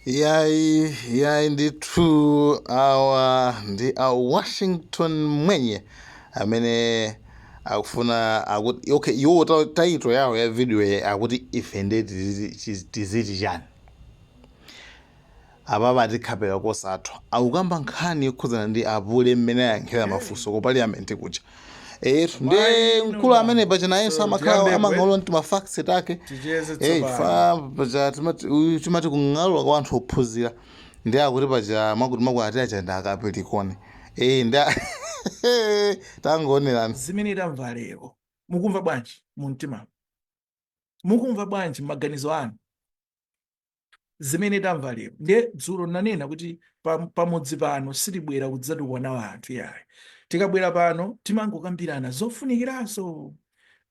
Yayi, yayi ndithu, awa ndi a Washington Mwenye amene akufuna akuti, okay, iwo title yawo ya video iyi akuti "Ife nde tiziti chani?" Apapa atikhapira kosatha. Akukamba nkhani yokhudzana ndi apule mmene ayankhira mafunso ku parliament kuja. Etu, ndiye mkulu amene pacha nayenso amakhala amang'alula ndi mafacts take. Ticheze Eh, tsopano. Fa pacha timati uyu timati kung'alula kwa anthu ophunzira, ndi akuti paja mwakuti mwakuti ati acha ndi akapelikoni. Eh, ndi tangonerani. Zimene tamva lero, mukumva bwanji mu mtima? Mukumva bwanji m'maganizo anu zimene tamva lero? Ndiye dzulo nanena kuti pamudzi pano sitibwera kudzatukwana anthu, yayi. Tikabwera pano timangokambirana zofunikirazo: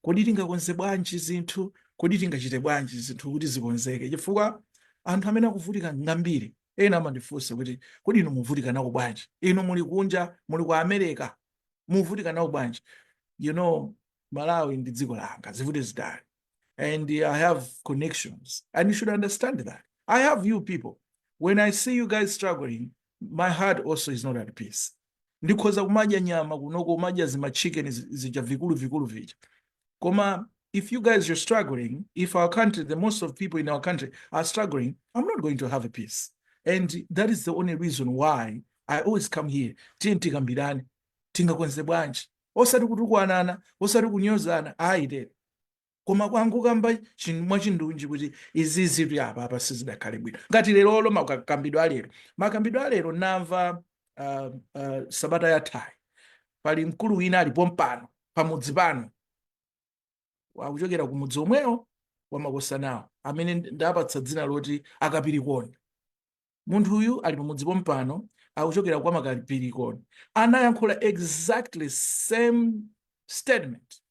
kodi tingakonze bwanji zinthu? Kodi tingachite bwanji zinthu kuti zikonzeke? Chifukwa anthu amene akuvutika ngambiri. Ena amandifunsa kuti, "Kodi inu muvutika nako bwanji? Inu muli kunja, muli ku America, muvutika nako bwanji?" Malawi ndi dziko langa, zivute zitali, and I have connections, and you should understand that I have you people. When I see you guys struggling, my heart also is not at peace. Ndikhoza kumadya nyama kunoko, kumadya zima chicken zija vikulu vikulu vija, koma if you guys are struggling, if our country, the most of people in our country are struggling, I'm not going to have a peace. And that is the only reason why I always come here. Tiye tikambirane, tingakonze bwanji, osati kutukwanana, osati kunyozana, ayi tere, koma kwangokamba mwachindunji kuti izi zili apa, apa sizidakhale bwino. Ngati lerolo makambidwe alero, makambidwe alero namva sabata yathayi pali mkulu wina alipo mpano pamudzi pano, akuchokera ku mudzi omwewo wa makosanawo amene ndapatsa dzina loti akapirikoni. Munthu uyu ali pamudzi pompano, akuchokera kwa makapirikoni, anayankhula exactly same statement,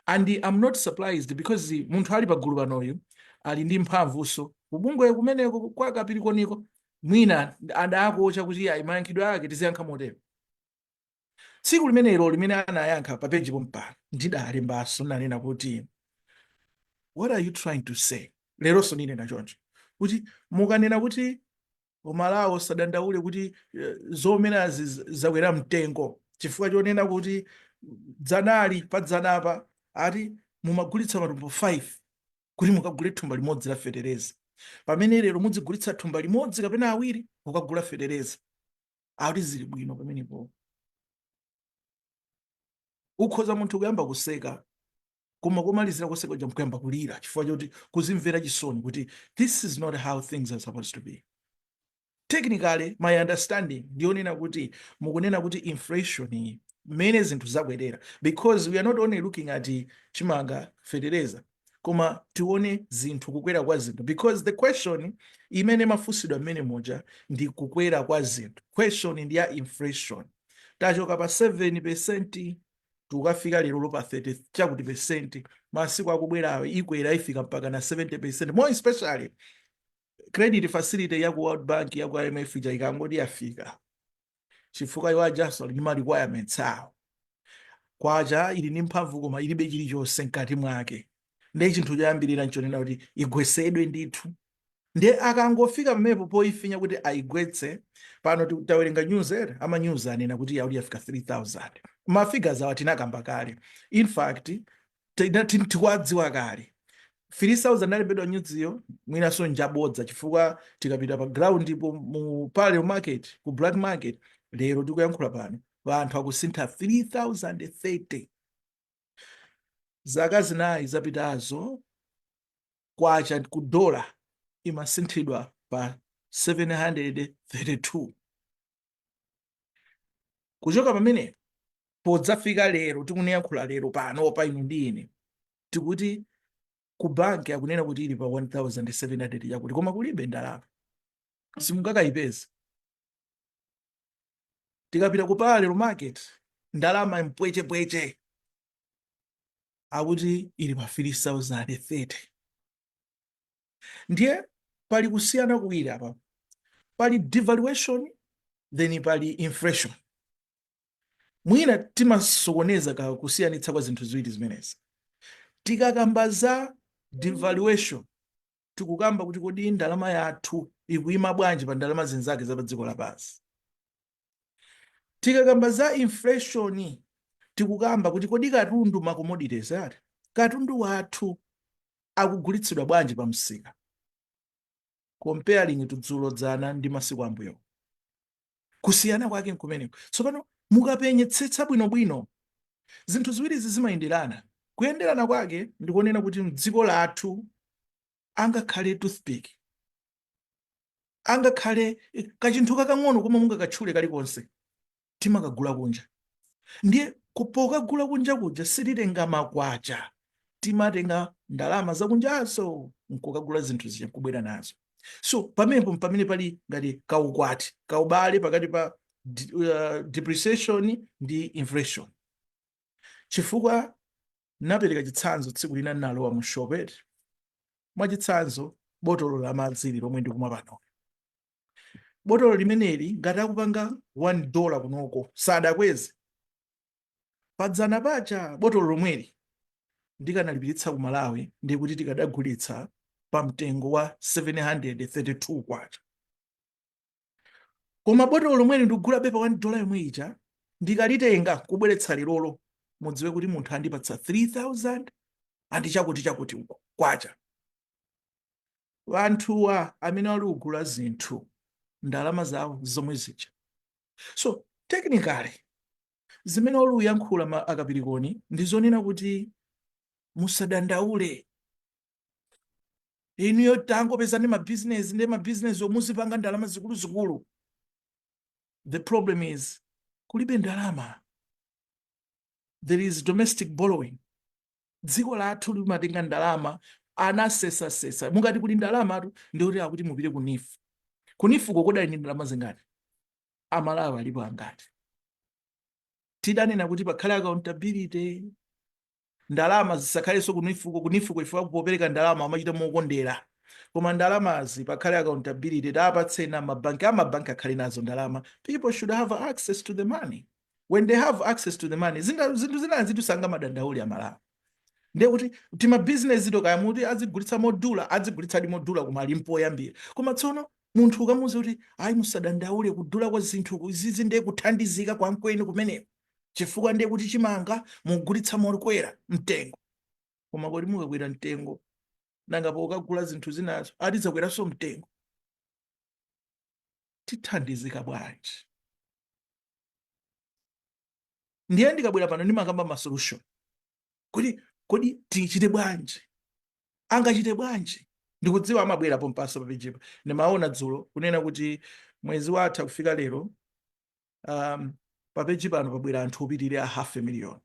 and I'm not surprised because munthu ali pagulu panoyu ali ndi mphamvunso kubungwe kumeneko kwa kapirikoniko. Mwina adakocha kuti ayi, mayankhidwe ake tiziyankha motero. Tsiku limenelo limene anayankha pa page pompano, ndidalembanso, nanena kuti, "What are you trying to say?" Leronso ndinena choncho kuti mukanena kuti Umalawi usadandaule kuti zomenazi zakwera mtengo, chifukwa chonena kuti dzanali pa dzanapa ati mumagulitsa matumbo 5 kuti mukagule thumba limodzi la fetereza, pamene lero mudzigulitsa thumba limodzi kapena awiri kukagula fetereza, akuti zili bwino pamenepo. Ukhoza munthu kuyamba kuseka, koma komalizira kuseka kuja mkuyamba kulira, chifukwa choti kuzimvera chisoni kuti this is not how things are supposed to be. Technically, my understanding ndionena kuti mukunena kuti inflation iyi, mmene zinthu zakwerera, because we are not only looking at chimanga, fetereza, koma tione zinthu, kukwera kwa zinthu, because the question imene mafunsidwa mmene muja ndi kukwera kwa zinthu. Question ndi ya inflation. Tachoka pa 7% tukafika lero pa 30 chakuti percent. Masiku akubwerawo ikwera, ifika mpaka na 70%, more especially credit facility ya ku World Bank, ya ku IMF ija ikangoti yafika, chifukwa iwo ajaso ali ndi ma requirements awo. Kwacha ili ndi mphamvu koma ilibe chilichonse mkati mwake. Ndiye chinthu choyambirira nchonena kuti igwesedwe ndithu. Ndiye akangofika pamenepo poifinya kuti ayigwetse, pano tawerenga news ere, ama news anena kuti yakuti yafika 3000. Ma figures awa tinakamba kale, in fact tikuwadziwa kale. 3000 alembedwa newsyo mwinanso njabodza, chifukwa tikapita pa ground po mu parallel market, ku black market, lero tikuyankhula pano anthu akusintha 3030. Zaka 4 zapitazo kwacha ku dola imasinthidwa pa 732. Kuchoka pamene podzafika lero tikuyankhula lero pano pa inu ndi ine, tikuti ku banki akunena kuti ili pa 1700 yakuti, koma kulibe ndalama, simungakayipeza. Tikapita ku parallel market, ndalama mpwechepweche, akuti ili pa 3030. Ndiye pali kusiyana kuwiri apa: pali devaluation, then pali inflation. Mwina timasokoneza ka kusiyanitsa kwa zinthu ziwiri zimenezi. Tikakamba za devaluation, tikukamba kuti kodi ndalama yathu Ikuyima bwanji pa ndalama zinzake za pa dziko lapansi? Tikakamba za inflation, tikukamba kuti kodi katundu, ma commodities ati, katundu wathu akugulitsidwa bwanji pa msika comparing to dzulo, dzana ndi masiku ambuyo? Kusiyana kwake nkumeneko. Tsopano mukapenyetsetsa bwinobwino, zinthu ziwirizi zimayenderana. Kuyenderana kwake ndikunena kuti mdziko lathu angakhale toothpick, angakhale kachinthu kakang'ono koma mungakatchule kalikonse, timakagula kunja. Ndiye pokagula kunja kuja sititenga makwacha, timatenga ndalama zakunjazo nkukagula zinthu zija nkubwera nazo. So pamenepo pamene pali ngati kaukwati, kaubale pakati pa depreciation ndi inflation. Chifukwa napereka chitsanzo tsiku lina, nalowa mu shop eti, mwachitsanzo botolo la madzi ili lomwe ndikumwa pano, botolo limeneli ngati akupanga $1 kunoko, sadakweze padzana paja, botolo lomweli ndikanalipiritsa ku Malawi ndikuti tikadagulitsa pa mtengo wa 732 kwacha. Koma botolo lomweli ndikugula pa $1 yomwe ija, ndikalitenga kubweretsa lerolo, mudziwe kuti munthu andipatsa 3000 andi chakuti chakuti uko kwacha. Anthuwa amene ali kugula zinthu, ndalama zawo zomwe zija. So technically zimene oli uyankhula ma akapirikoni ndi zonena kuti musadandaule inuyo, tangopeza ndi mabizinesi, ndi mabizinesi omuzipanga ndalama zikuluzikulu. The problem is kulibe ndalama. There is domestic borrowing. Dziko lathu limatenga ndalama, anasesasesa. Mukati kuli ndalamatu, ndikuti akuti mupite ku NEEF. Ku NEEF ko kodali ndi ndalama zingati? Amalawi alipo angati? Tidanena kuti pakhale accountability, ndalama zisakhalenso ku NEEF ko. Ku NEEF ko ifika popereka ndalama amachita mokondera, koma ndalamazi pakhale accountability. Tapatsena mabanki, amabanki akhale nazo ndalama. People should have access to the money. When they have access to the money, zinthu zina zitu sangamadandaule Amalawi. Ndiye kuti timabizinesi to kaya muti azigulitsa modula, azigulitsadi modula, koma ali mpoyambira. Koma tsono munthu ukamuuza kuti ayi, musadandaule kudula kwa zinthu izizi, ndiye kuthandizika kwankweni kumeneko, chifukwa ndiye kuti chimanga mugulitsa mokwera mtengo. Koma kodi mukakwera mtengo, nanga pokagula zinthu zinazo atidzakweranso mtengo, tithandizika bwanji? Ndiye ndikabwera pano ndimakamba ma solution kuti kodi tichite bwanji, angachite bwanji. Ndikudziwa amabwera pompaso pa page pa. Ndimaona dzulo kunena kuti mwezi watha kufika lero, pa page pano pabwera anthu opitirira half a million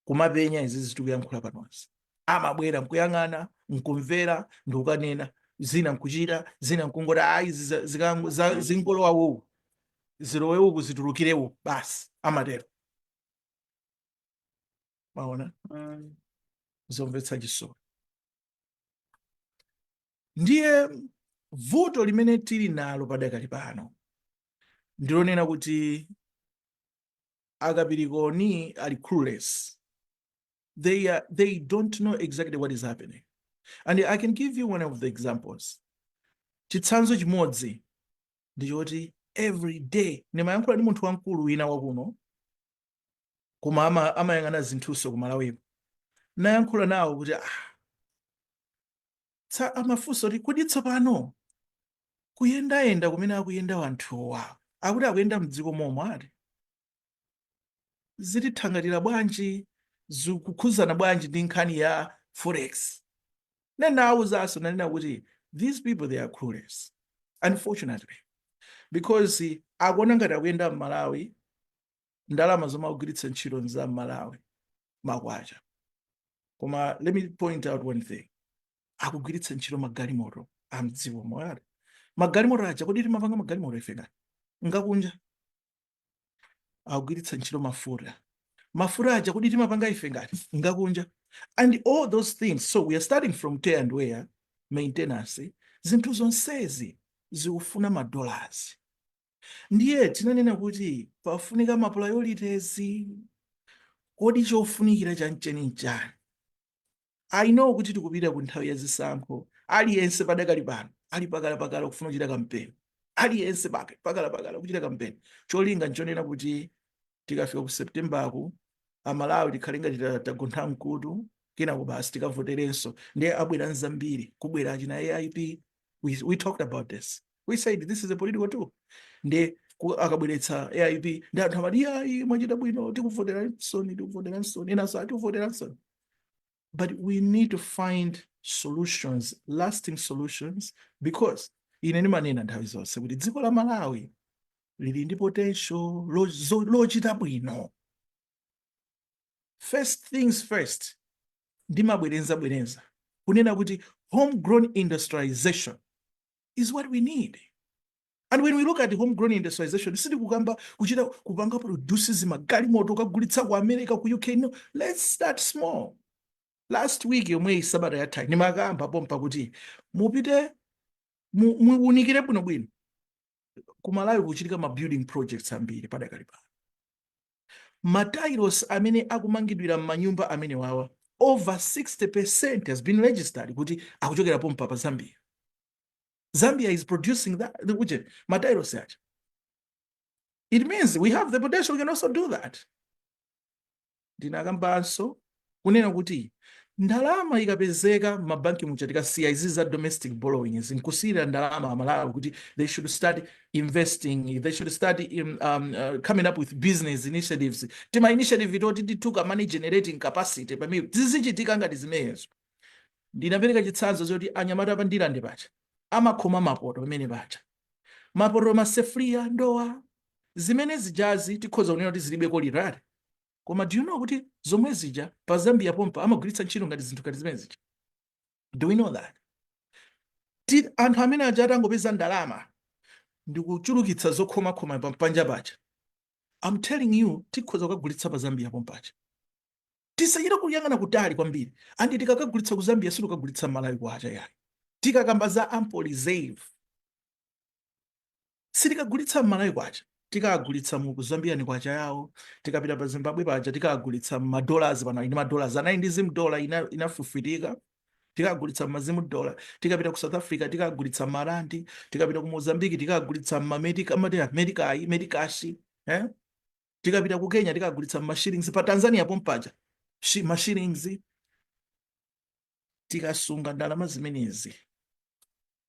kumapenya izi zitikuyankhula panozi. Amabwera nkuyang'ana, nkumvera, ndikukanena zina, nkuchita zina, nkungoti ayi, zingolowa uku, zilowe uku, zitulukire uku, basi, amatero. Maona, zomvetsa chisoni. Ndiye vuto limene tili nalo padakali pano ndilonena kuti akapirikoni ali clueless. They don't know exactly what is happening. And I can give you one of the examples. Chitsanzo chimodzi ndichoti every day ndimayankhula ndi munthu wamkulu wina wakuno, koma amayang'ana zinthuso ku Malawiko. Nayankhula nawo kuti amafunsa kuti kodi tsopano kuyendayenda kumene akuyenda wanthuwa, akuti akuyenda mdziko momwe, ati zitithangatira bwanji, zikukhuzana bwanji ndi nkhani ya forex? Nenawuzanso, nanena kuti these people, they are clueless, unfortunately, because akuona ngati akuyenda m'Malawi, ndalama zomwe akugwiritsa ntchito nza m'Malawi, makwacha. Koma let me point out one thing: akugwiritsa ntchito magalimoto amdziko moyale. Magalimoto aja, kodi timapanga magalimoto ife ngati ngakunja? Akugwiritsa ntchito mafuta. Mafuta aja, kodi timapanga ife ngati ngakunja? And all those things. So we are starting from tear and wear, maintenance, zinthu zonsezi zikufuna ma dollars. Ndiye tinanena kuti pafunika ma priorities. Kodi chofunikira chancheni nchani? I know kuti tikupita ku nthawi ya zisankho. Aliyense padakali pano Ali pakalapakala kufuna kuchita kampeni, aliyense pakalapakala kuchita kampeni. Cholinga nchonena kuti tikafika ku Septemberku, Amalawi tikhale ngati tagontha mkutu, kenako basi tikavoterenso. Ndiye abwera nzambiri, kubwera achina AIP. We talked about this, we said this is a political tool. Ndiye akabweretsa AIP, ndi anthu amati, "Ayi, mwachita bwino, tikuvoteranso, tikuvoteranso." Inanso atikuvoteranso. But we need to find solutions, lasting solutions, because ine ndimanena nthawi zonse kuti dziko la Malawi lili ndi potential lochita bwino. First things first, ndimabwereza bwereza kunena kuti homegrown industrialization is what we need. And when we look at homegrown industrialization, sitikukamba kuchita kupanga produce zimagalimoto kagulitsa ku America, ku UK. No, let's start small. Last week yomwe, sabata yatha, ndimakamba pompa kuti mupite muwunikire bwinobwino ku Malawi kuchitika ma building projects ambiri padakali pano. Ma tiles amene akumangidwira m'manyumba amene wawa, over 60% has been registered kuti akuchokera pompa pa Zambia. Zambia is producing that, which ma tiles aja. It means we have the potential, we can also do that. Ndinakambanso kunena kuti ndalama ikapezeka mabanki muja, tikasiya izi za domestic borrowing, nkusiyira ndalama Amalawi kuti they should start investing, they should start coming up with business initiatives, tima initiative toti tituka money generating capacity pamene zizichitika ngati zimenezo. Ndinapereka chitsanzo zoti anyamata pa Ndirande paja amakhoma mapoto pamene paja, mapoto, masefuriya, ndowa zimene zijazi, tikhoza kunena kuti zilibe quality, koma do you know kuti zomwe zija pa Zambia pompa amagwiritsa ntchito ngati zinthu ngati zimene zija? Do we know that? Anthu amene aja atangopeza ndalama ndikuchulukitsa zokhomakhoma pa panja paja, I'm telling you, tikhoza kukagulitsa pa Zambia pompaja. Tisachite kuyang'ana kutali kwambiri. And tikakagulitsa ku Zambia, sitikagulitsa Malawi kwacha yayi. Tikakamba za ample reserve, sitikagulitsa Malawi kwacha, tikagulitsa mu Zambian kwacha yawo. Tikapita pa Zimbabwe paja, tikagulitsa ma dollars. Pano ndi ma dollars anali ndi Zim dollar, inafufutika, tikagulitsa ma Zim dollar. Tikapita ku South Africa, tikagulitsa marandi. Tikapita ku Mozambique, tikagulitsa ma metical, meticais, eh? Tikapita ku Kenya, tikagulitsa ma shillings. Pa Tanzania pompaja, ma shillings. Tikasunga ndalama zimenezi,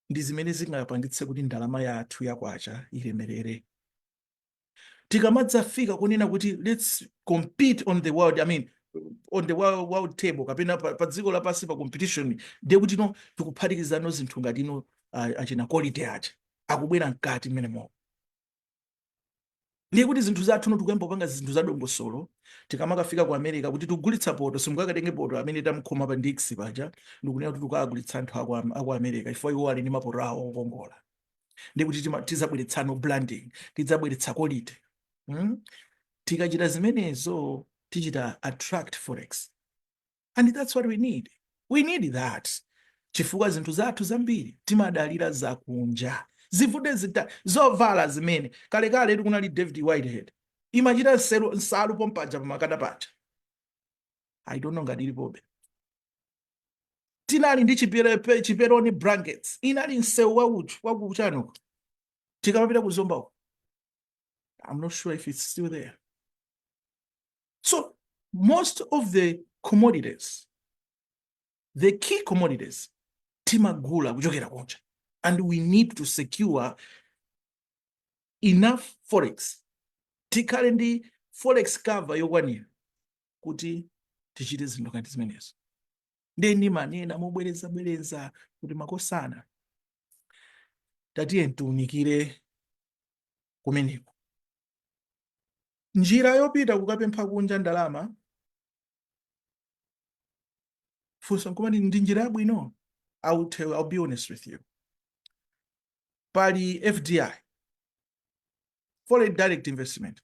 ndi zimene zingapangitse kuti ndalama yathu yakwacha ilemerere. Tikamadzafika kunena kuti let's compete on the world, I mean, on the world table, kapena pa dziko lapansi pa competition, ndiye kuti no, tikuphatikizano zinthu ngati ino achina quality aja akubwera mkati mmenemo, ndiye kuti zinthu zathu no, tikuyamba kupanga zinthu zadongosolo. Tikamakafika ku America kuti tikugulitsa poto, simungakatenge poto amene tamkhoma pa ndix paja ndikunena kuti tikagulitsa anthu aku America, chifukwa iwo ali ndi mapoto awo okongola. Ndiye kuti tizabweretsano branding, tidzabweretsa quality, Tikachita zimenezo, tichita attract forex, and that's what we need. We need that, chifukwa zinthu zathu zambiri timadalira zakunja. Zivute zita zovala zimene kalekale kunali David Whitehead imachita nsalu pompaja pamakada paja, I don't know ngati ilipobe. Tinali ndi Chiperoni Blankets, inali msewu wauchu wakuchanuko tikamapita kuzomba uko. I'm not sure if it's still there. So most of the commodities, the key commodities, timagula kuchokera kunja, and we need to secure enough forex, tikhale ndi forex cover yokwanira kuti tichite zinthu ngati zimenezo. Ndiye ndimanena mobwereza bwereza kuti makosana, tatiye tiunikire kumeneko njira yopita kukapempha kunja ndalama. Funso nkumati, ndi njira yabwino? I will tell, I'll be honest with you. Pali FDI, foreign direct investment,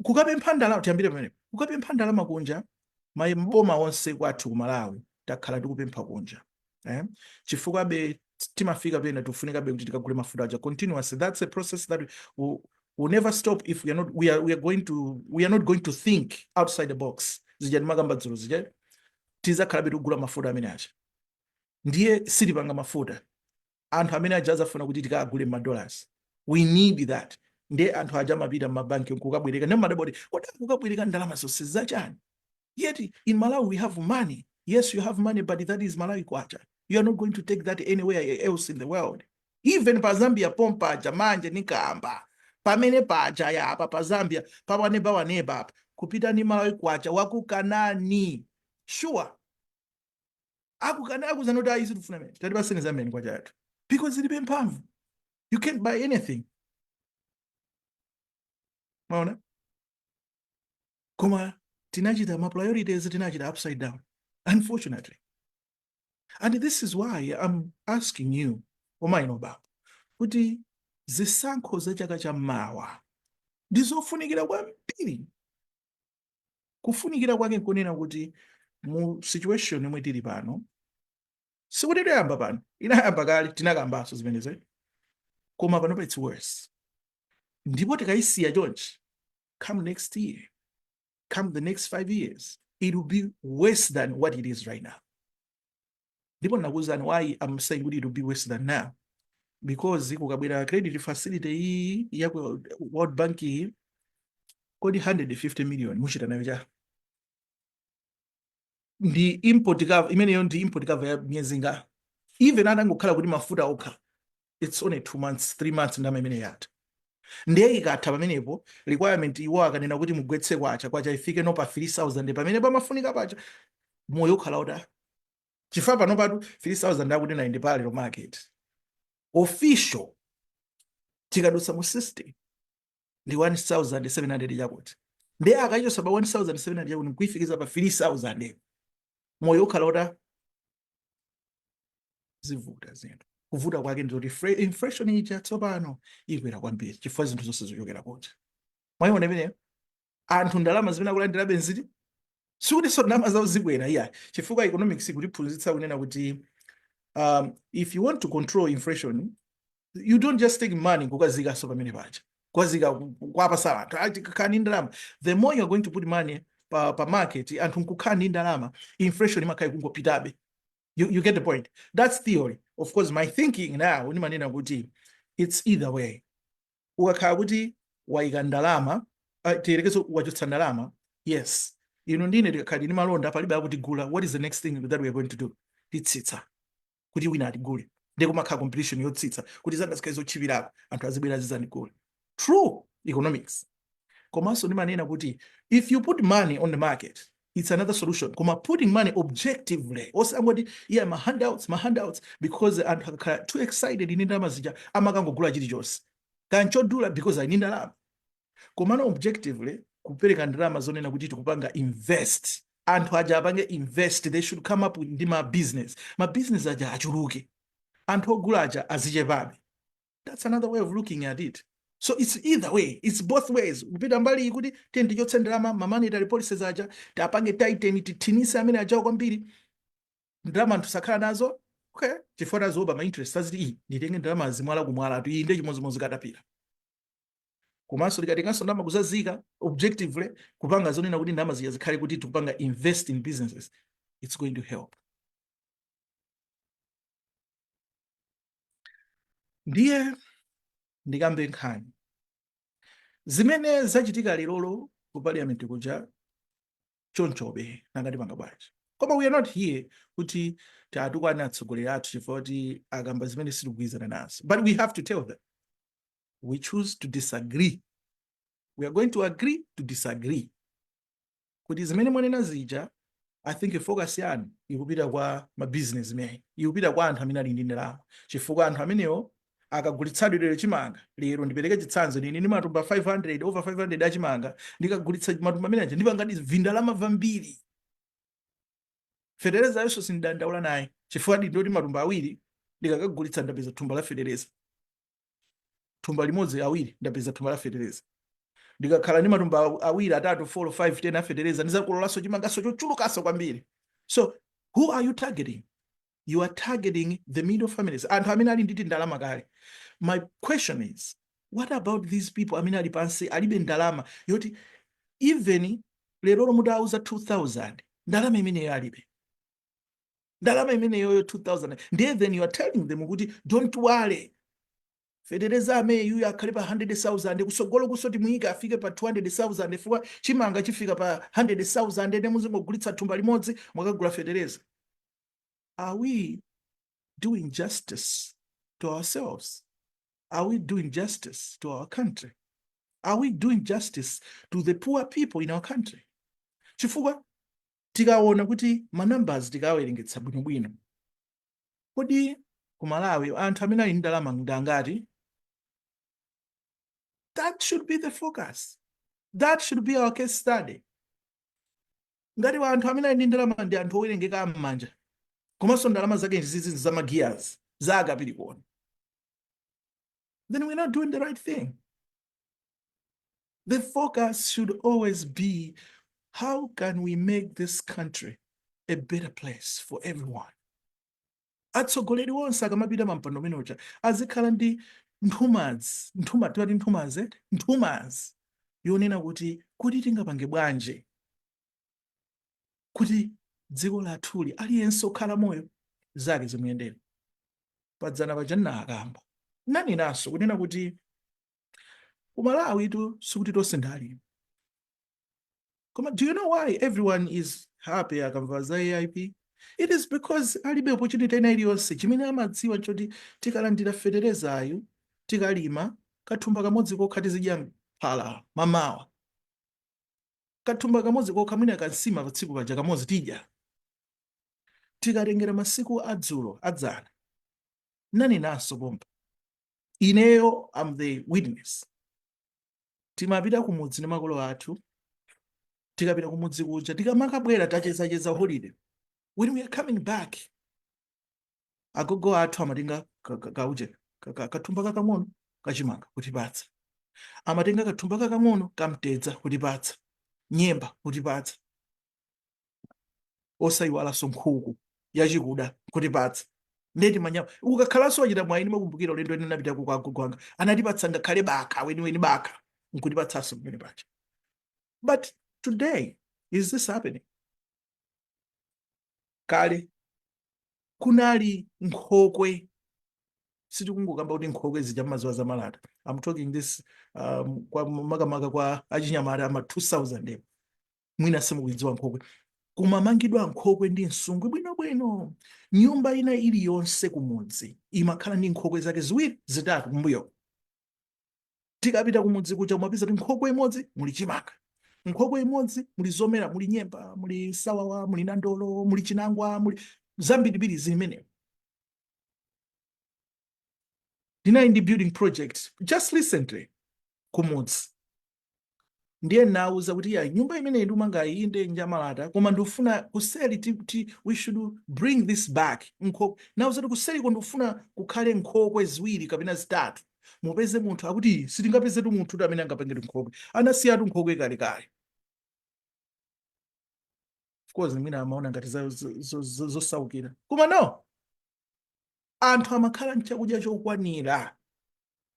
kukapempha ndalama. Tiyambire pamenepo, kukapempha ndalama kunja. Maboma onse kwathu ku Malawi takhala tikupempha kunja, eh? Chifukwa be timafika pena tifunikabe kuti tikagule mafuta aja continuously. That's a process that will never stop if we are not we are, we are going to we are not going to think outside the box. Zija ndimakamba dzulo zija, tizakhalabe tikugula mafuta amene aja, ndiye sitipanga mafuta. Anthu amene aja azafuna kuti tikagule ma dollars. We need that. Ndiye anthu aja amapita m'mabanki nkukabwereka. Ndiye mumadabwa kuti kodi akukabwereka ndalama zonse zachani? Yet in Malawi we have money. Yes, you have money, but that is Malawi kwacha. You are not going to take that anywhere else in the world. Even pa Zambia pompaja manje nikamba. Pamene paja ya apa pa Zambia, pa waneba waneba apa. Kupita ni Malawi kwacha wakukanani. Sure. Akukana akuzana kuti ayi sitifuna mene. Tatipaseni zamene kwacha yathu. Because zilibe mphamvu. You can't buy anything. Maona? Koma tinachita ma priorities, tinachita upside down, unfortunately. And this is why I'm asking you, omaino baba, kuti zisankho za chaka cha mawa ndizofunikira kwambiri. Kufunikira kwake nkunena kuti mu situation yomwe tili pano, sikuti toyamba pano, inayamba kale, tinakambanso zimenezo, koma panopa it's worse. Ndipo tikayisiya chonchi, come next year, come the next 5 years, it will be worse than what it is right now. Ndipo nakuwuzani why I'm saying kuti it will be worse than now, because kukabwera credit facility iyi ya ku World Bank iyi, kodi 150 million muchita nayo cha ndi import cover imeneyo? Ndi import cover ya miyezi nga? Even atangokhala kuti mafuta okha, it's only 2 months, 3 months, ndalama imene yatha. Ndiye ikatha pamenepo, requirement iwo akanena kuti mugwetse kwacha, kwacha ifike no pa 3000 pamene pamafunika pacha, moyo ukhala uta chifukwa pano patu 3000 akuti ndi parallel market. Official tikadutsa mu system ndi 1700 chakuti. Ndiye akayichosa pa 1700 chakuti nkuifikiza pa 3000, moyo ukhala uta zivuta zinthu. Kuvuta kwake ndizoti inflation ija tsopano ikwera kwambiri chifukwa zinthu zonse zochokera kunja. Mwayiona imeneyo? Anthu ndalama zimene akulandirabe nziti, sikutinso ndalama zawo zikwera, iya, chifukwa economics ikutiphunzitsa kunena kuti if you want to control inflation, you don't just take money kukazikanso pamene paja, kukazika kuwapasa anthu ati khala ndi ndalama. The more you are going to put money pa market, anthu nkukhala ndi ndalama, inflation imakhala ikungopitabe. You get the point? That's theory. Of course, my thinking now, ndimanena kuti it's either way. Ukakhala kuti wayika ndalama, tiyerekeze wachotsa ndalama, yes, inu ndine tikakhala ndi malonda, palibe akutigula, what is the next thing that we are going to do? Titsitsa kuti wina atigule. Ndiye kumakhala competition yotsitsa kuti zanga zikhale zotchipirako, anthu azibwera azizandigula. True economics. Komanso ndimanena kuti if you put money on the market, it's another solution. Koma putting money objectively, osangoti yeah, ma handouts, ma handouts, because anthu akakhala too excited ndi ndalama zija, amakangogula chilichonse kanchodula because ali ndi ndalama. Komano objectively, kupereka ndalama zonena kuti tikupanga invest, anthu aja apange invest, they should come up ndi ma business, ma business aja achuluke, anthu ogula aja azichepabe. That's another way of looking at it. So it's either way, it's both ways. Kupita mbali kuti tiye tichotse ndalama, ma monetary policies aja tiapange tighten, tithinise amene ajawo kwambiri, ndalama anthu sakhala nazo, okay, chifukwa tazoba ma interest, aziti iyi nditenge ndalama zimwala kumwala tu, iyi ndiye chimodzimodzi katapira. Komanso tikatenganso ndalama kuzazika objectively, kupanga zonena kuti ndalama zija zikhale kuti tikupanga invest in businesses, it's going to help. Ndiye ndikambe nkhani zimene zachitika lerolo ku parliament kuja. Chonchobe nanga tipanga bwanji? Koma we are not here kuti tiatukwane atsogoleri athu chifukwa kuti akamba zimene sitikugwirizana nazo, but we have to tell them we choose to disagree. We are going to agree to disagree kuti zimene mwanena zija, I think focus yanu ikupita kwa ma businessmen, ikupita kwa anthu amene ali ndi ndalama, chifukwa anthu amenewo akagulitsadwe lero chimanga, lero ndipereke chitsanzo, nini ndi matumba 500, over 500 achimanga, ndikagulitsa matumba amene aja ndipangadi vindalama vambiri. Fetereza yonso sindidandaula naye chifukwa ndoti matumba awiri ndikakagulitsa ndapeza thumba la fetereza, thumba limodzi, awiri, ndapeza thumba la fetereza. Ndikakhala ndi matumba awiri, atatu, 4, 5, 10 afetereza, ndizakololanso chimangaso chochulukanso kwambiri. So who are you targeting? You are targeting the middle families, anthu amene ali nditi ndalama kale. My question is, what about these people amene ali pansi, alibe ndalama yoti even lero mutauza 2000, ndalama imeneyo alibe? Ndalama imeneyoyo 2000, ndiye then you are telling them kuti, "Don't worry, fetereza ameyu akhale pa 100,000, kusogolo kuso timuyike afike pa 200,000, chifukwa chimanga chifika pa 100,000, ene muzingogulitsa thumba limodzi, mwakagula fetereza." Are we doing justice to ourselves? Are we doing justice to our country? Are we doing justice to the poor people in our country? Chifukwa tikaona kuti ma numbers, tikawerengetsa bwinobwino, kodi ku Malawi anthu amene ali ndi ndalama ndi angati? That should be the focus. That should be our case study. Ngati anthu amene ali ndi ndalama ndi anthu owerengeka am'manja, komanso ndalama zake zizi za magias za akapirikoni, then we're not doing the right thing. The focus should always be, how can we make this country a better place for everyone? Atsogoleri onse akamapita pampando umene uja azikhala ndi nthumazi, nthuma, timati nthumazi, eh? Nthumazi yonena kuti, kuti tingapange bwanji kuti dziko lathuli aliyense okhala moyo zake zimuyendere? Padzana paja ndinakamba, naninanso kunena kuti ku Malawi tu sikuti tonse ndi alimi. Koma do you know why everyone is happy akamva za AIP? It is because alibe opportunity ina iliyonse. Chimene amadziwa nchoti tikalandira feterezayu, tikalima kathumba kamodzi kokha, tizidya phala mamawa, kathumba kamodzi kokha, mwina kansima pa tsiku paja kamodzi tidya. Tikatengera masiku adzulo, adzana, naninanso pompa, ineyo am the witness, timapita kumudzi ndi makolo athu. Tikapita kumudzi kuja, tikamakabwera tachezacheza holiday, when we are coming back, agogo athu amatenga kauje kathumba kakang'ono kachimanga kutipatsa, amatenga kathumba kakang'ono kamtedza kutipatsa, nyemba kutipatsa, osayiwalanso nkhuku yachikuda kutipatsa. Ndeti manyama ukakhalanso wachita mwayi. Ndimakumbukira ulendo ene napita kwa agogo anga, anatipatsa ngakhale bakha weniweni, bakha nkutipatsanso pamene paja. But today, is this happening? Kale kunali nkhokwe. Sitikungokamba kuti nkhokwe zija mazuwa zamalata. I'm talking this kwa makamaka kwa achinyamata ama 2000 epo, mwina simukuidziwa nkhokwe. Kumamangidwa nkhokwe ndi msungwi bwinobwino. Nyumba ina iliyonse kumudzi imakhala ndi nkhokwe zake ziwiri, zitatu kumbuyo. Tikapita kumudzi kuja, kumapeza kuti nkhokwe imodzi muli chimanga, nkhokwe imodzi muli zomera, muli nyemba, muli sawawa, muli nandolo, muli chinangwa, muli zambirimbiri zimenewo. Ndinali ndi building project just recently kumudzi, ndiye nawuza kuti, ya, nyumba imene ndikumanga inde njamalata, koma ndikufuna kuseli we should bring this back. Nkhokwe, nawuza kuti kuseliko ndikufuna kukhale nkhokwe ziwiri kapena zitatu, mupeze munthu. Akuti sitingapezetu munthu kuti amene angapangire nkhokwe, anasiyatu nkhokwe kalekale. Of course mwina amaona ngati zosaukira, koma no, anthu amakhala nchakudya chokwanira,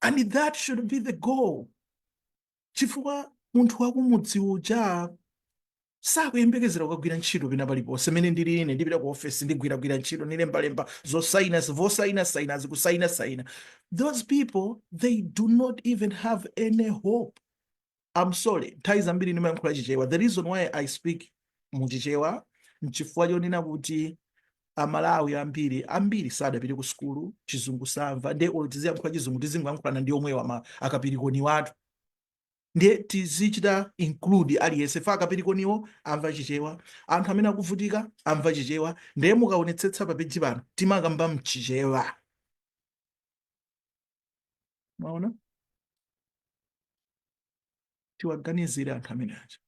and that should be the goal, chifukwa munthu wakumudzi uja sakuyembekezera kukagwira ntchito pena paliponse. Mene ndili ine, ndipita ku ofesi, ndigwiragwira ntchito, nilembalemba zosaina, vosaina saina, zikusaina saina. Those people, they do not even have any hope. I'm sorry, nthawi zambiri ndimayankhula Chichewa. The reason why I speak muChichewa nchifukwa chonena kuti Amalawi ambiri ambiri sadapite ku sukulu, Chizungu samva. Ndiye olo tiziyankhula Chizungu, tizingoyankhulana ndi omwewa ma akapirikoni watu. Ndiye tizichita include aliyense fa akapirikoniwo amva Chichewa, anthu amene akuvutika amva Chichewa. Ndiye mukaonetsetsa pa page pano timakamba mChichewa. Maona, tiwaganizire anthu amene aja.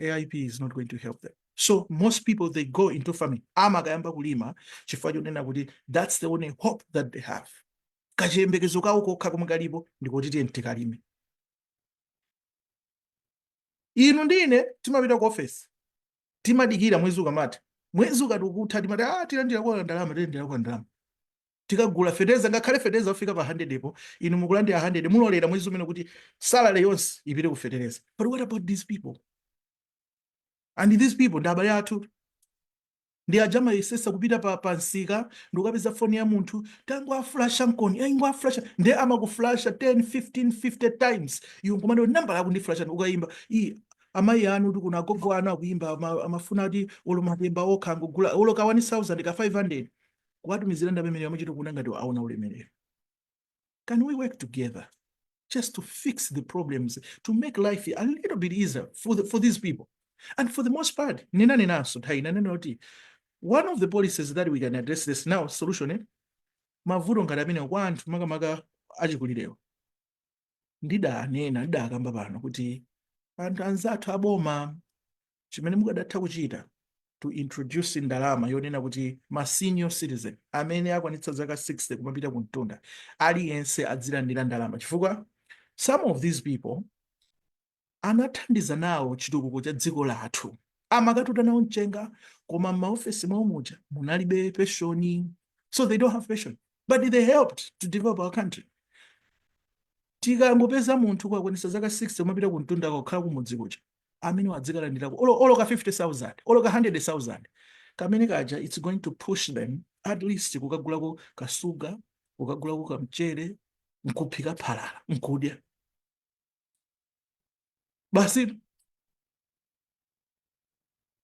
AIP is not going to help them. So most people, they go into farming, amakayamba kulima chifukwa chonena kuti that's the only hope that they have. Kachiyembekezo kawo kokha komwe kalipo ndikuti tiye tikalime. Inu ndine timapita ku office, timadikira mwezi ukamati, mwezi ukati ukutha, timati, "Ah, tilandira kwa ndalama, tilandira kwa ndalama, tikagula fetereza." Ngakhale fetereza ufika pa 100 epo, inu mukulandira 100, mulolera mwezi umene kuti salary yonse ipite ku fetereza. But what about these people? And these people ndi abale athu. Ndi aja amayesesa kupita pa msika ndikukapeza foni ya munthu, tangoafulasha nkoni, ingoafulasha, ndiye amakufulasha 10, 15, 50 times. Iwe nkumati nambala akundifulasha, ukayimba i amayi anu kuti kuno agogo anu akuyimba, amafuna kuti olo matemba okha angogula olo ka 1000 ka 500 kuwatumizira ndalama imene amachita kuona ngati aona ulemerero. Can we work together just to fix the problems, to make life a little bit easier for these people? And for the most part, ninanenanso nthawi inanena kuti one of the policies that we can address this now, solution, eh? Mavuto ngati amene kwa anthu makamaka achikulirewo, ndidanena, ndidakamba pano kuti anthu anzathu aboma, chimene mukadatha kuchita to introduce ndalama yonena kuti ma senior citizen amene akwanitsa zaka 60 kumapita kumtunda, aliyense adzilandira ndalama, chifukwa some of these people anathandiza nawo chitukuko cha dziko lathu, amakatuta nawo mchenga, koma m'maofesi mwawo muja munalibe pension, so they don't have pension, but they helped to develop our country. Tikangopeza munthu kwakwanitsa zaka 60 kumapita kumtunda, kukhala kumudzi kuja, amene wadzikalandirako olo ka 50,000, olo ka 100,000 kamene kaja, it's going to push them at least kukagulako kasuga, kukagulako kamchere, nkuphika phalala nkudya basi.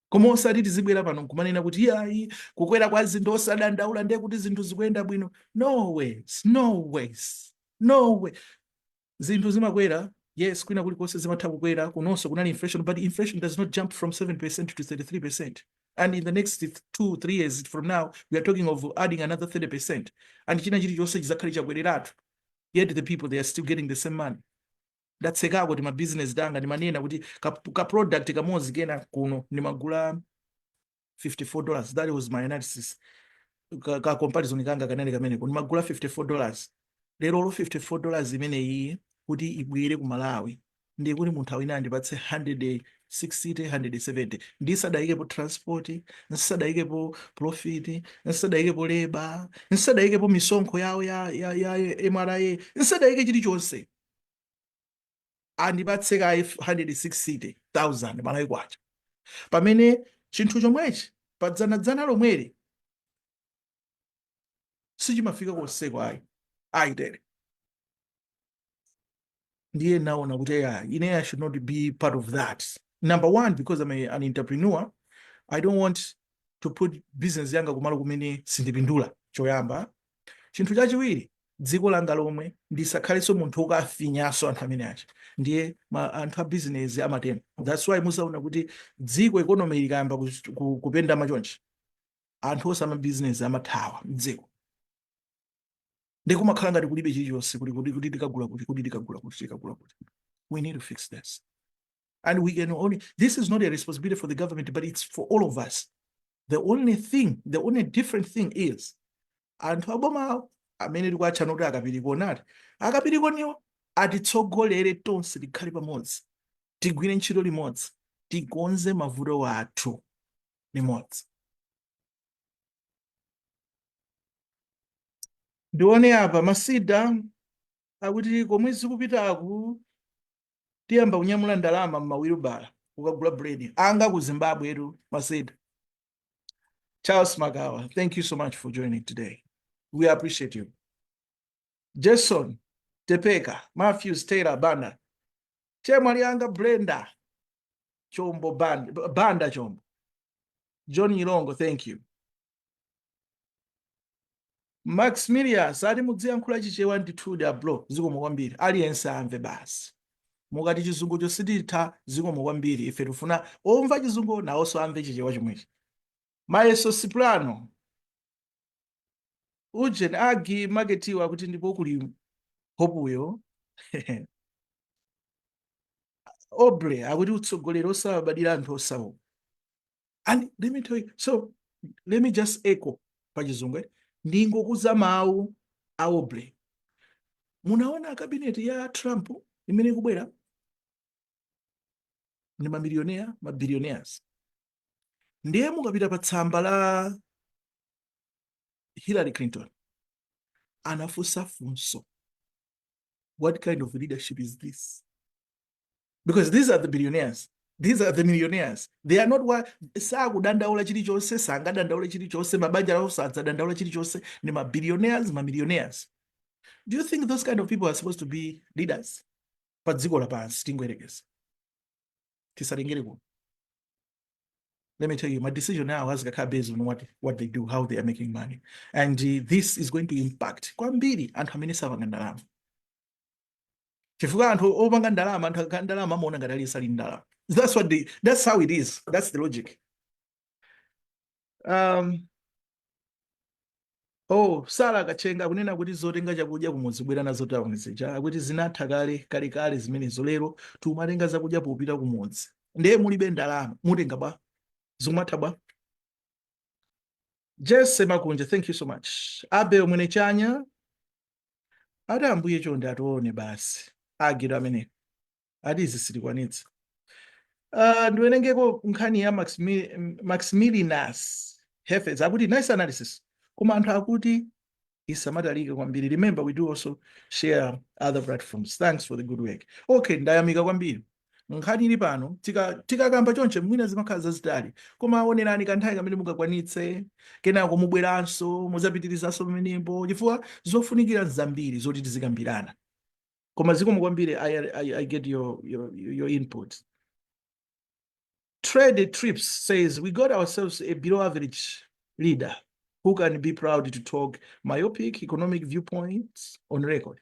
Koma osati tizibwera pano nkumanena kuti iyayi, kukwera kwa zinthu osadandaula, ndiye kuti zinthu zikuyenda bwino. No ways, no ways, no way. Zinthu zimakwera, yes, kwina kulikonse zimatha kukwera. Kunonso kunali inflation, but inflation does not jump from 7% to 33%, and in the next 2, 3 years from now we are talking of adding another 30%, and china chilichonse chizakhale chakwereratu, yet the people, they are still getting the same money. Ndatsekako kuti mabizinesi tanga, ndimanena kuti ka product kamodzi kena kuno ndimagula $54. That was my analysis, ka comparison kanga kanene kameneko, ndimagula $54. Lero lo $54 imeneyi kuti ibwere ku Malawi, ndiye kuti munthu awina andipatse 160, 170, ndisadayikepo transport, ndisadayikepo profit, ndisadayikepo labor, ndisadayikepo misonkho yawo ya MRA, ndisadayike chilichonse, andipatse kaye 160,000 Malawi kwacha, pamene chinthu chomwechi padzanadzana lomweli sichimafika konseko ayi, ayitere. Ndiye naona kuti yeah, ine I should not be part of that. Number one, because I'm an entrepreneur, I don't want to put business yanga kumalo kumene sindipindula, choyamba. Chinthu chachiwiri, dziko langa lomwe ndisakhalenso munthu wokafinyanso anthu amene aja. Ndiye anthu a business amatena. That's why musaona kuti dziko, economy ikayamba kupenda machonchi, anthu onse ama business amathawa mdziko, ndi kumakhala ngati kulibe chilichonse, kuti tikagula kuti, kuti tikagula kuti, tikagula kuti. We need to fix this, and we can only, this is not a responsibility for the government, but it's for all of us. The only thing, the only different thing is anthu abomawo amene tikuatchana kuti akapirikoni, ati akapirikoniwo atitsogolere tonse, tikhale pamodzi, tigwire ntchito limodzi, tikonze mavuto athu limodzi. Ndione apa Masida akuti komwe zikupitaku tiyamba kunyamula ndalama mmawilubala kukagula bread anga ku Zimbabwe tu. Masida Charles Magawa, thank you so much for joining today. We appreciate you. Jason Tepeka, Matthews Taylor Banda, Chemwali anga Brenda Chombo Banda, Banda Chombo, John Ilongo, thank you. Maximilius ati mudziyankhula Chichewa ndithudi abro, zikomo kwambiri, aliyense amve basi. Mukati chizungucho sititha, zikomo kwambiri, ife tifuna omva chizungu nawonso amve Chichewa chomwechi. Mayeso Siplano Ujen Agi Maketiwa kuti ndipo kuli hopuyo. Obre akuti utsogoleri osabadira anthu osauka. And let me tell you, so let me just echo pachizungu, eh? Ndingokuza mawu a Obre. Munaona cabinet ya Trump imene ikubwera ndi mamilionaire, mabillionaires. Ndiye mukapita pa tsamba la Hillary Clinton, anafunsa funso, "What kind of leadership is this?" Because these are the billionaires. These are the millionaires. They are not wa sakudandaula chilichonse, sangadandaule chilichonse, mabanja awo sadzadandaula chilichonse, ndi ma billionaires, ma millionaires. Do you think those kind of people are supposed to be leaders pa dziko lapansi? Tingoyerekeza, tisatengere kuno. Let me tell you, my decision now azikakhala based on what they do, how they are making money. And this is going to impact kwambiri anthu amene sapanga ndalama, chifukwa anthu opanga ndalama, anthu akakhala ndalama amaona ngati aliyense ali ndalama. That's how it is. That's the logic. Oh, Sara Kachenga akunena kuti zotenga chakudya kumudzi bwera nazo town zija akuti zinatha kale kale kale zimenezo. Lero tumatenga zakudya popita kumudzi, ndiye mulibe ndalama, mutenga bwa zumatha bwa. Jesse Makunja, thank you so much. Abel Mwene Chanya ati ambuye chonde atione basi, agiro amene ati izi sitikwanitsa. Ndiwerengeko nkhani ya Maximilianus Hefetz akuti nice analysis, koma anthu akuti isamatalike kwambiri. Remember, we do also share other platforms. Thanks for the good work. Okay, ndayamika kwambiri. Nkhani ili pano, tikakamba chonche mwina zimakhala zazitali, koma onerani kanthawi kamene mungakwanitse, kenako mubweranso mudzapitirizanso pamenepo, chifukwa zofunikira nzambiri zoti tizikambirana. Koma zikomo kwambiri. I get your input. Trade Trips says we got ourselves a below average leader who can be proud to talk myopic economic viewpoints on record.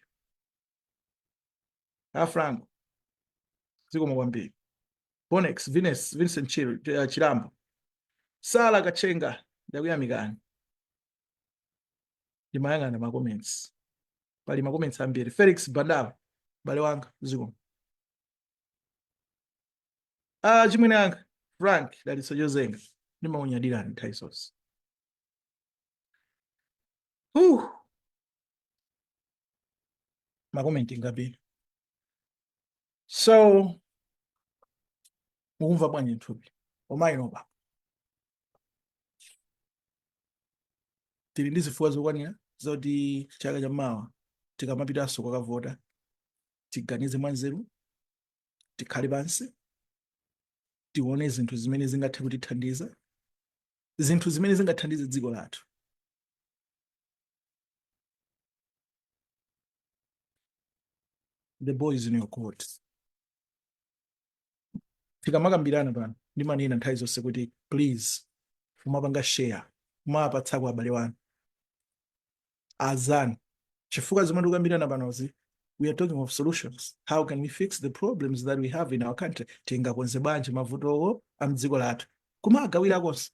A Franco, zikomo kwambiri. Bonex Venus Vincent Chilambo, Sala Kachenga, ndakuyamikani. Ndimayang'ana ma comments, pali ma comments ambiri. Felix Bandala, bale wanga, zikomo. Ah, chimwene anga Frank Dalitso Jozenga, ndimaunyadira nthawi zonse. Ma comment ngambiri. So mukumva bwanji nthupi omayinopa? Tili ndi zifukwa zokwanira zoti chaka chammawa tikamapitanso kukavota tiganize mwanzeru, tikhale pansi, tione zinthu zimene zingathe kutithandiza, zinthu zimene zingathandize dziko lathu. The ball is in your court. Tikamakambirana pano ndimanena nthawi zonse kuti please mumapanga share, mumapatsako abale wanu, azanu, chifukwa zomwe tikukambirana panozi, we are talking of solutions. How can we fix the problems that we have in our country? Tingakonze bwanji mavutowo a mdziko lathu? Kumagawira konse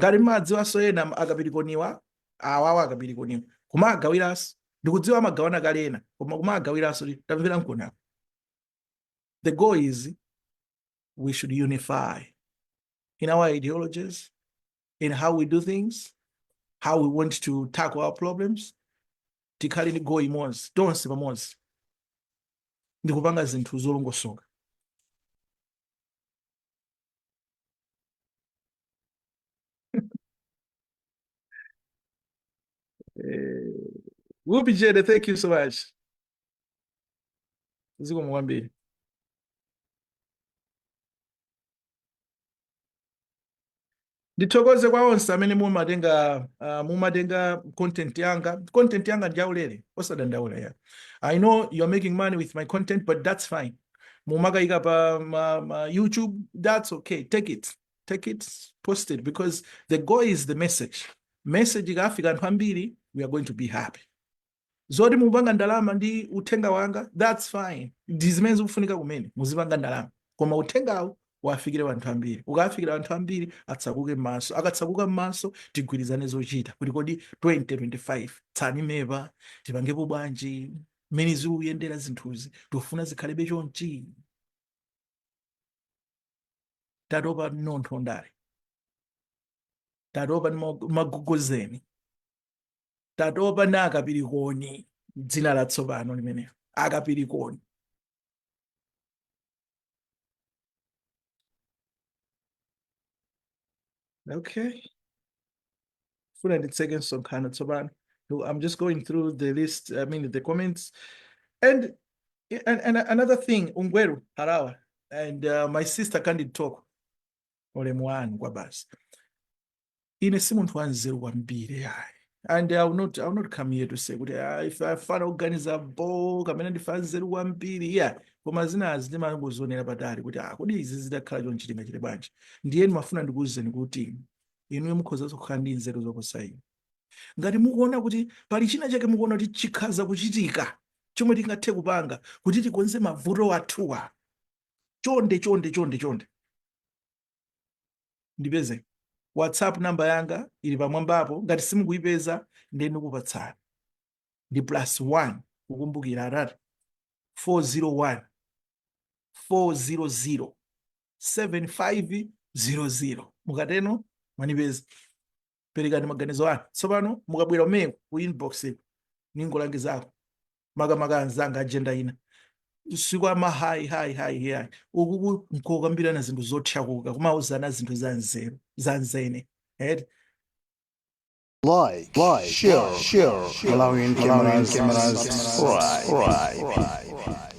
ngati mmadziwanso ena akapirikoniwa awawa, akapirikoniwa kumagawiranso. Ndikudziwa amagawana kale ena, koma kumagawiranso. Tamvera mkonako. The goal is we should unify in our ideologies, in how we do things, how we want to tackle our problems. Tikhale ndi goal imodzi tonse pamodzi ndikupanga zinthu zolongosoka. Whoopi Jede, thank you so much. Zikomo kwambiri. Ndithokoze kwa onse amene mumatenga content yanga. Content yanga ndi yaulere, osadandaula ya. I know you're making money with my content, but that's fine. Mumakayika pa ma YouTube, that's okay. Take it, take it, post it, because the goal is the message. Message ikafika anthu ambiri, we are going to be happy. Zoti mupanga ndalama ndi uthenga wanga, that's fine. Ndi zimene zikufunika kumene muzipanga ndalama, koma uthengawo wafikire anthu ambiri. Ukafikira anthu ambiri, atsakuke m'maso. Akatsakuka m'maso, tigwirizane zochita kuti kodi 2025 tsani mepa tipangepo bwanji? Mmene zikuyendera zinthuzi, tikufuna zikhalebe chonchi? Tatopa nontho ndale, tatopa ndi magogozeni, tatopa ndi akapirikoni, dzina latsopano limenelo, akapirikoni. Okay, funa nditseke msonkhano tsopano. I'm just going through the list, I mean the comments. And another thing, Ungweru Harawa. And my sister Candid Talk, ulemu wanu kwa basi. Ine si munthu wanzeru kwambiri ayi, and I will not come here to say kuti, ah, ife afana kuganiza bo kapena ndife anzeru kwambiri, yeah. Koma zinazi timangozionera patali kuti, ah, kodi izi zitakhala chonchi tingachite bwanji? Ndiye ndimafuna ndikuwuzeni kuti inuyo mukhoza kukhala ndi nzeru zoposa ine. Ngati mukuona kuti pali china chake, mukuona kuti chikhaza kuchitika chomwe tingathe kupanga kuti tikonze mavuto athuwa, chonde, chonde, chonde, chonde, ndipeze. WhatsApp namba yanga ili pamwambapo. Ngati simukuyipeza, ndiye ndikupatsani, ndi +1, kukumbukira atatu, 401 400 7500. Mukateno mwanipeza, perekani maganizo anu. Tsopano mukabwera umeko ku inbox, ningolangizako makamaka anzanga agenda ina siku ama hi hi hi hi uku nkokambirana zinthu zothyakuka, kumauzana zinthu za nzeru za nzene, eti? Like, share, Malawian cameras, subscribe.